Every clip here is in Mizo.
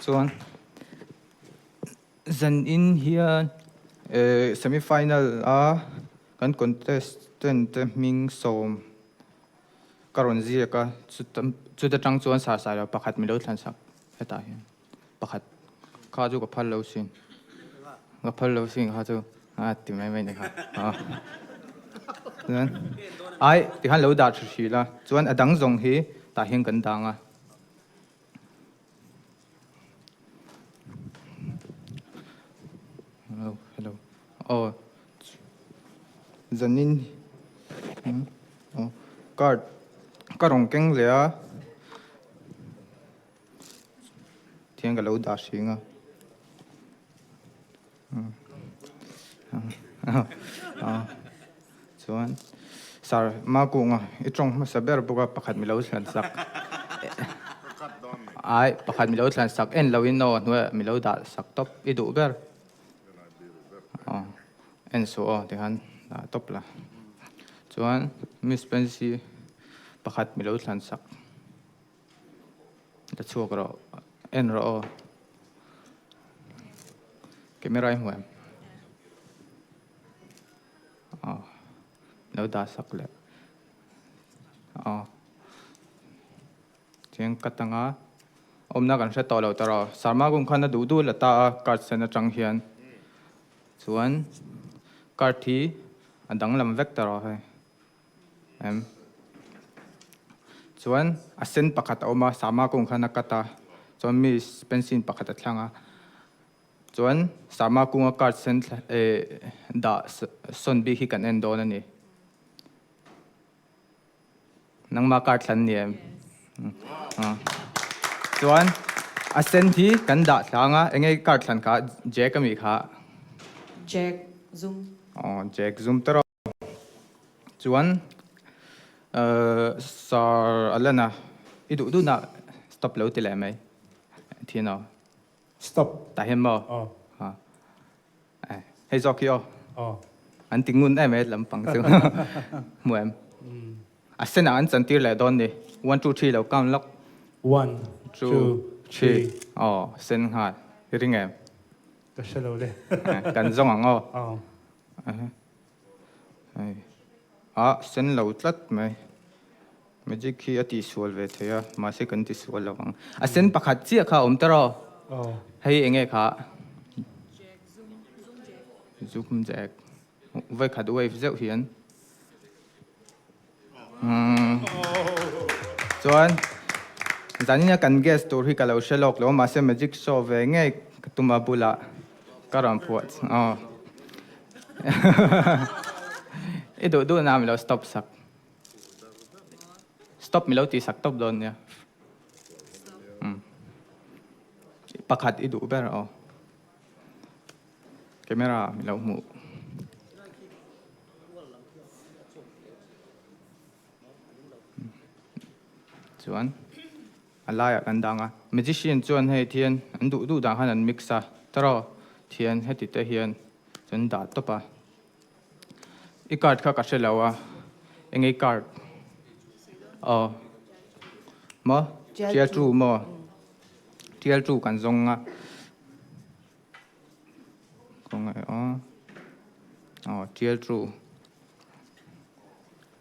Chuan zanin hian semi final a kan contestant te hming sawm ka rawn ziak a, chuta tang chuan sasai lo pakhat milo thlan sak hetah hian. Pakhat kha chu ka phal lo sin. Ka phal lo sin kha chu a ti mai mai ni kha. Chuan ai tikhan lo dah tha hrih la. Chuan a dang zawng hi tah hian kan dang a. Hello, hello. Aw zanin card ka rawn keng leh a. Thian ka lo dah hring a. Chuan Sir Makunga i tawng hmasa ber bawk a pakhat mi lo thlan sak. Ai pakhat mi lo thlan sak en lo in aw hnuaiah mi lo dah sak tawp i duh ber. Aw en suh aw tikhan dah tawp la. Chuan Miss Pensy pakhat mi lo thlan sak. La chhuak rawh, en rawh aw. Camera i hmu em? Aw, lo dah sak leh. Aw, chiang ka tanga awmna kan hre tawh lo ta rawh. Sarma kum khan a duh duh la ta a card sen atang hian. Chuan card hi a danglam vek ta rawh hei. Em? Chuan a sen pakhat a awm a, sama kung khan a cut a, chuan mi pencil pakhat a thlang a, chuan sama kunga card sen eh dah sawn bik hi kan en dawn a ni. Nangma card thlan ni em? Chuan a sen hi kan dah tlang a, enge card thlan kha Jack a mi kha? Jack zum. Aw Jack zum tawh. Chuan Sir Alana i duh duhna stop lo ti leh mai thin aw. Stop. Tah hian maw? Aw. Ha. Hei zawk hi aw. Aw. An ti ngun em e lampang chu. Hmu em? A senah an chantir leh dawn ni. One two three lo count lawk. One, two, three. Aw, sen nghal. I ring em? Ka hre lo le. Kan zawng ang aw. Aw. Hei ah sen lo tlat mai. Magic hi a tihsual ve thei a, mahse kan tisual lo ang. A sen pakhat chiah kha a awm ta rawh. Hei eng nge kha? Zoom jack. Vawikhat wave zeuh hian. Chuan zanina kan guest tur hi ka lo hre lawk lo mahse magic show ve ngei ka tum a bulah ka rawn phuah aw i duh duh na milo stop sak stop milo tih sak tawp dawn nia pakhat i duh ber aw camera milo hmuh. Chuan a laiah kan dang a, magician chuan hei thian an duh duh dan khan an mix a, taraw thian heti te hian chuan dah tawp a, i card kha ka hre lo a, eng nge i card aw maw tial tu maw tial tu kan zawng a. Khawngaih aw aw tial chu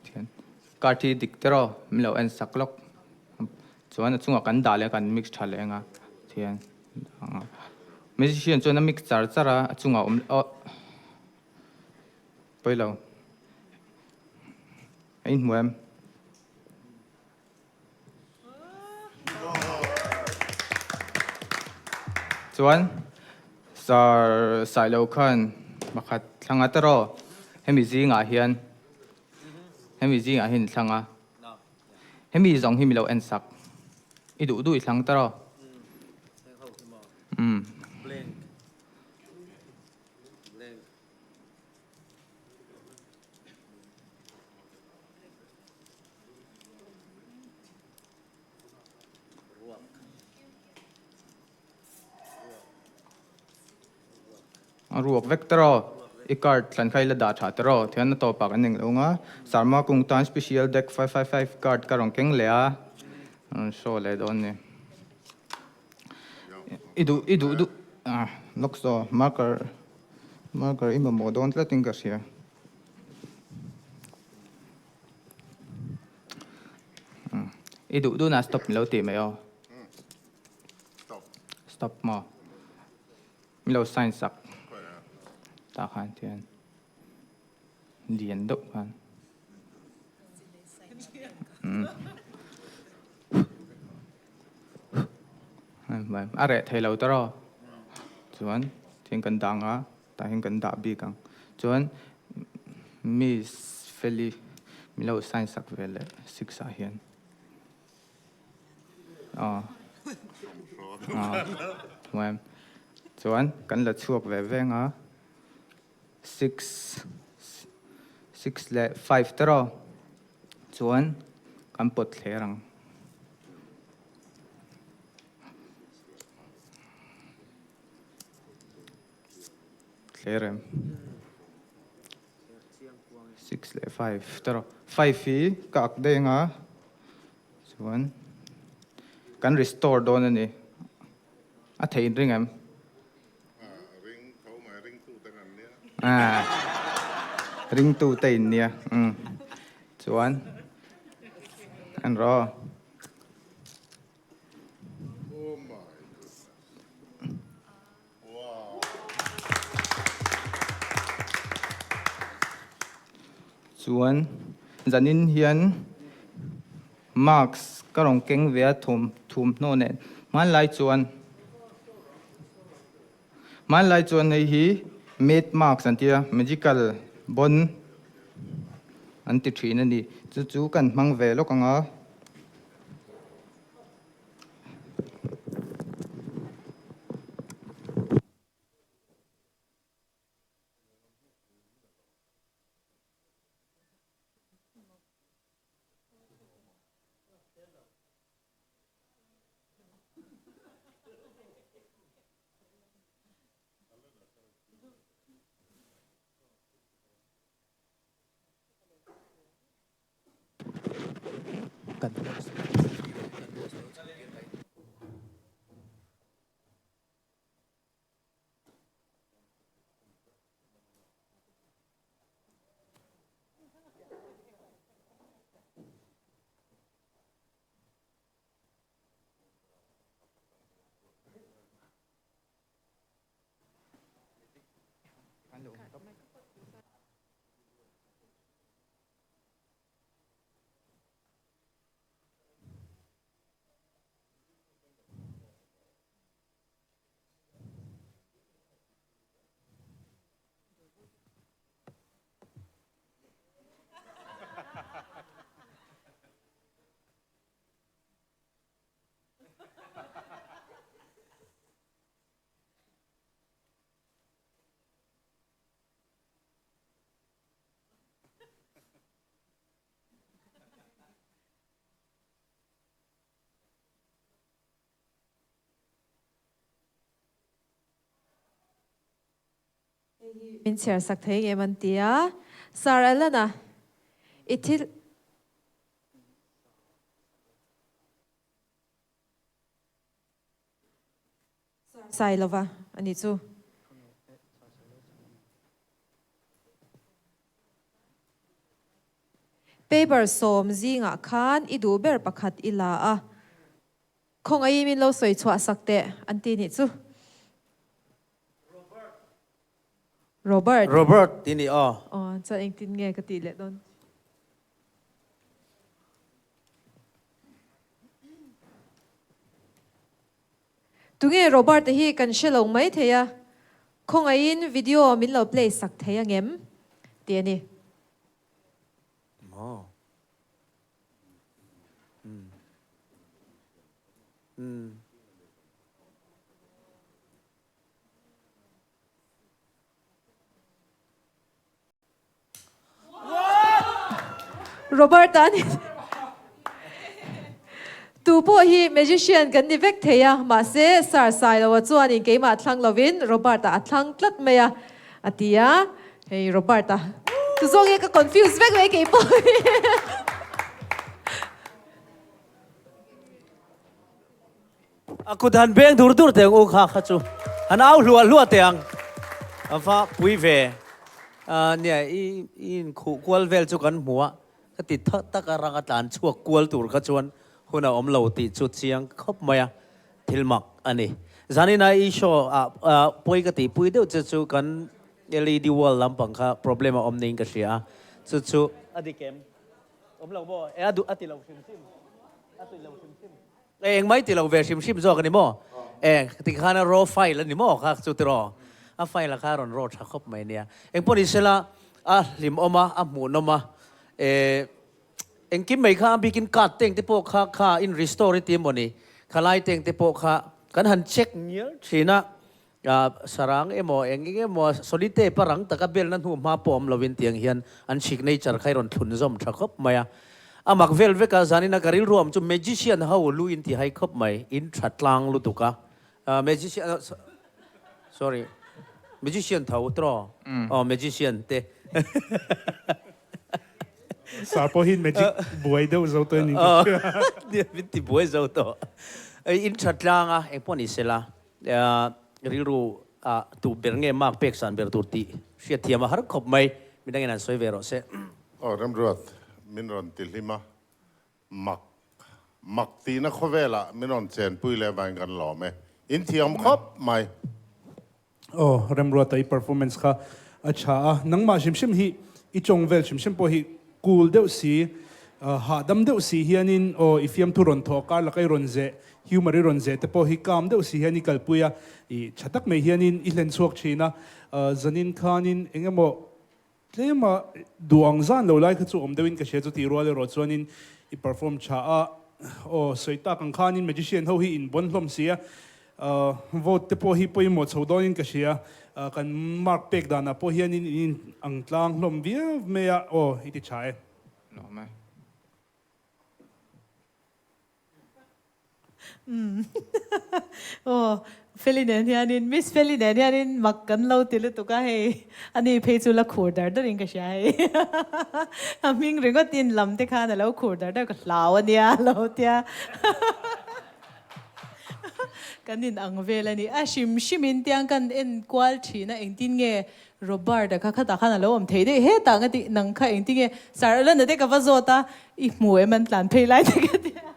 thian card hi dik tiraw min lo en sak lawk chuan a chungah kan dah leh kan mix tha leh anga thian magician chuan a mix char char a a chungah awm aw pawilo a inhmu em. Chuan Sir Sailo khan pakhat thlang a tawraw hemi zingah hian hemi zingah hian thlang a hemi zawng hi milo en sak i duh duh i thlang tawraw umm. A ruak vek ta rawh. I card thlan kha i la dah tha ta rawh. Thian a tawpah kan eng lo ang a. Sarma kung tan special deck 555 card ka rawn keng leh a. Rawn show leh dawn ni. I duh i duh duh ah lawk saw marker marker i mamawh dawn tlatin ka hria. I duh duhna stop min lo tih mai aw. Stop maw? Min lo sign sak tah khan thian lian deuh khan. A reh thei lo tawrh aw. Chuan thing kan dang a, tah hian kan dah bik ang. Chuan Miss Feli min lo sign sak ve leh six ah hian. Aw. Aw. Chuan kan la chhuak ve veng a. Six six leh five te rawh chuan kan pawt thler ang. Thler em? Six leh five te rawh. Five hi ka ak daih anga chuan kan restore dawn a ni. A theih inring em? Ringtu te in nia. Chuan en rawh. Chuan zanin hian Marks ka rawn keng ve a thawm thumhnaw nen hmanlai chuan hmanlai chuan hei hi made marks an tia magical bond an ti thin a ni chu chu kan hmang ve lawk ang a. Min chhiar sak thei ngem an ti a, Sir Allan-a i thil. Sai lova a nih chu. Paper sawm zingah khan i duh ber pakhat i la a. Khawngaih min lo sawi chhuah sak teh an ti nih chu. Robert. Robert ti nih aw. Aw chuan engtin nge ka tih leh dawn. Tunge Robert-a hi kan hre lo mai thei a, khawngaihin video min lo play sak thei angem? tih a ni. Maw? Umm. Umm. Robert a ni. Tu pawh hi magician kan ni vek thei a, mahse Sir Sailoa chuanin keimah thlang lovin Robert-a a thlang tlat mai a, a ti a. Hei Robert-a chu zawng hi ka confuse vek mai kei pawh hi. A kut han beng dur dur teh ang u kha kha chu han au hluah hluah teh ang. A va pui ve. Nia i inkhuh kual vel chu kan hmu a, ka ti tha tak a rang a tlan chhuak kual tur kha chuan hun a awm lo tih chu chiang khawp mai a, thil mak a ni. Zanina i show ah pawi ka tih pui deuh che chu kan LED wall lampang kha problem a awm niin ka hria a, chu chu a dik em? Awm lo maw? E a duh a ti lo hrim hrim, a ti lo hrim hrim. E engmai ti lo ve hrim hrim zawk a ni maw? E ti khan a raw file a ni maw kha chu tiraw? A file a kha a rawn raw tha khawp mai nia. Engpawh ni sela a hlimawm a, a hmuhnawm a, e engkim mai kha a bikin card te engte pawh kha kha in restore i ti emaw ni? Khalai te engte pawh kha kan han check ngial thin a, Sarang emaw eng eng emaw solitape a rang taka belna hnu hma pawh awm lovin tiang hian an signature kha i rawn thlun zawm tha khawp mai a. A mak vel vek a, zanina ka rilru awm chu magician ho lu in ti hai khawp mai, in tha tlang lutuk a. Magician, sorry, magician tho tiraw? Aw magician te. Sar pawh hi magic buai deuh zo tawh in ka hria. Nia, min ti buai zo tawh. In tha tlang a, engpawh ni sela. Rilru ah tu ber nge mark pek san ber tur tih hriat thiam a har khawp mai. Midangin an sawi ve rawh se. Aw Remruat, min rawn ti hlim a, mak mak tihna khawvelah min rawn chenpui leh vangin kan lawm e. In thiam khawp mai. Aw Remruata i performance kha a tha a, nangmah hrim hrim hi i tawng vel hrim hrim pawh hi cool deuh si, hahdam deuh si hianin aw i fiamthu rawn thawh kar laka i rawn zeh Humor i rawn zeh te pawh hi calm deuh si hian i kalpui a, i tha tak mai hianin i hlen chhuak thin a, zanin khanin eng emaw tlema duh ang zan lo lai kha chu awm deuhin ka hria chu tih rual erawh chuanin i perform tha a, aw sawi tak ang khanin magician ho hi in bawn hlawm si a, vote te pawh hi pawimawh chho dawnin ka hria, kan mark pek danah pawh hianin in in ang tlang hlawm viau mai a, aw i ti tha e. Lawm e. Umm aw Feli nen hianin Miss Feli nen hianin mak kan lo ti lutuk a hei ani phei chu la khur dar dar in ka hria hei a hming ringawt in lam te khan a lo khur dar dar ka hlau ania lo tia kan in ang vel ani a hrim hrim in tiang kan en kual thin a engtin nge Robert-a kha khatah khan a lo awm thei daih hetah nga tih nang kha engtinge Sir Alana te ka va zawt a, i hmu em an tlan phei lai te ka ti a,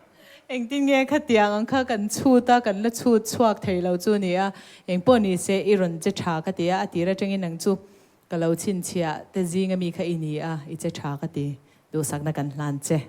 engtinge khatiang ang kha kan chhut a, kan la chhut chhuak thei lo chu ni a, engpawh ni se i rawn che tha ka ti a, a tir atangin nang chu ka lo chhinchhiah te zing ami kha i ni a, i che tha ka ti, duhsakna kan hlan che.